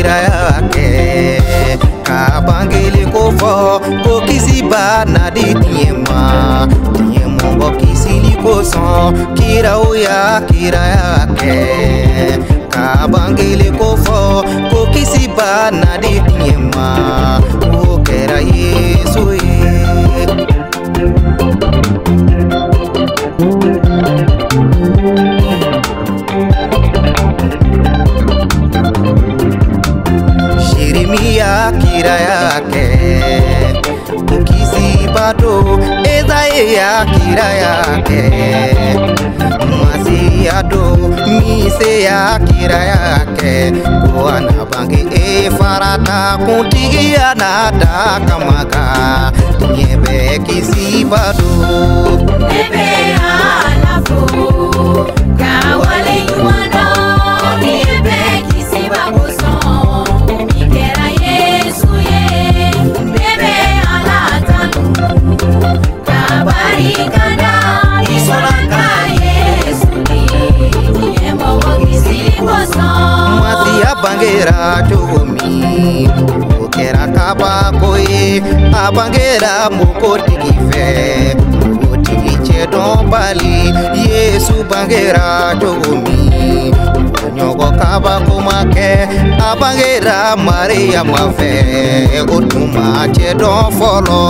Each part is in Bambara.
kiraya kɛ ka bangeli ko fɔ ko kisiba na di diɲɛ ma diɲɛ mɔgɔ kisili kosɔn kiraw ya kiraya kɛ ka bangeli ko fɔ ko kisiba na di diɲɛ ma o kɛra Yesu ye. Jeremiya kiraya kɛ ko kisiba don Ezayi ya kiraya kɛ Masiya don Mise ya kiraya kɛ ko a na bange Efarata kuntigiya na da kama kan diɲɛ bɛɛ kisiba don. Ne bɛ Ala fo ka waleɲuman dɔn diɲɛ bɛɛ kisiba kosɔn. Yesu ye, ne bɛ Ala tanu ka barika da i sɔnna ka Yesu di diɲɛ mɔgɔ kisili kosɔn. Masiya bangera cogo min o kɛra kabako ye a bangera npogotigi fɛ npogotigi cɛdɔnbali Yesu bangera cogo min o ɲɔgɔn kabako ma kɛ a bangera Mariyama fɛ o tun ma cɛ dɔn fɔlɔ.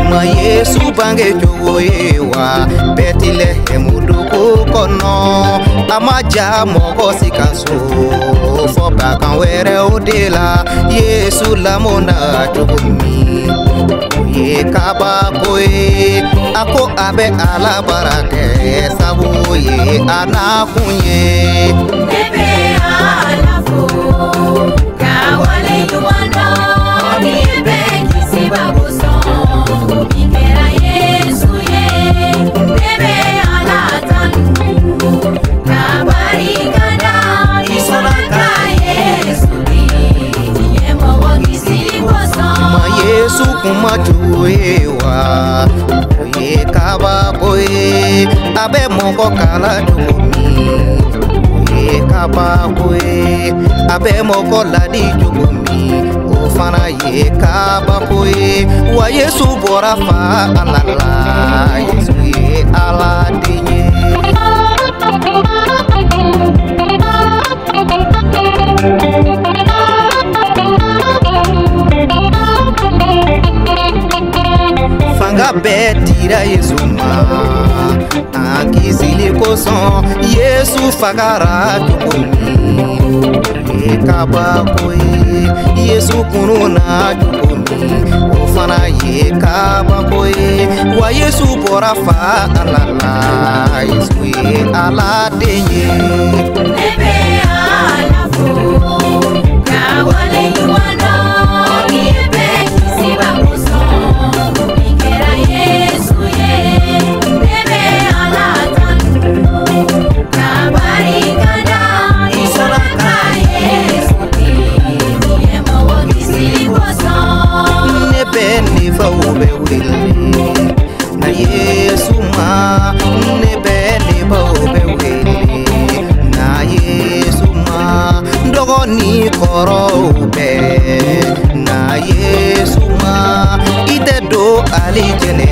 Ma Yesu bange cogo ye wa Bɛtilɛhɛmu dugu kɔnɔ a ma ja mɔgɔ si ka so fɔ bagan wɛrɛw de la Yesu lamɔna cogo min o ye kabako ye a ko a bɛ Ala baara kɛ sabu o ye a nakun ye. Ne bɛ Ala fo ka waleɲuman dɔn diɲɛ bɛɛ kisiba kosɔn min kɛra Yesu ye. Ne bɛ Ala tanu ka barika da i sɔnna ka Yesu di diɲɛ mɔgɔ kisili kosɔn. Ma Yesu kuma cogo ye wa o ye kabako ye a bɛ mɔgɔ kalan cogo min o ye kabako ye a bɛ mɔgɔ ladi cogo min o fana ye kabako ye wa Yesu bɔra fa Ala la Yesu ye Ala den ye. Fanga bɛɛ dira Yesu ma an kisili kosɔn Yesu fagara cogo min o ye kabako ye Yesu kununna cogo min o fana ye kabako ye wa Yesu bɔra fa Ala la Yesu ye Ala den ye. Ne bɛ Ala fo ka waleɲuman dɔn diɲɛ bɛɛ kisiba kosɔn min kɛra Yesu ye. Ne bɛ Ala tanu ka barika da i sɔnna ka Yesu di diɲɛ mɔgɔ kisili kosɔn. Ne bɛ ne faw bɛ wele na Yesu ma ne bɛ ne baw bɛ wele na Yesu ma dɔgɔnin kɔrɔw bɛɛ na Yesu ma i tɛ don alijɛnɛ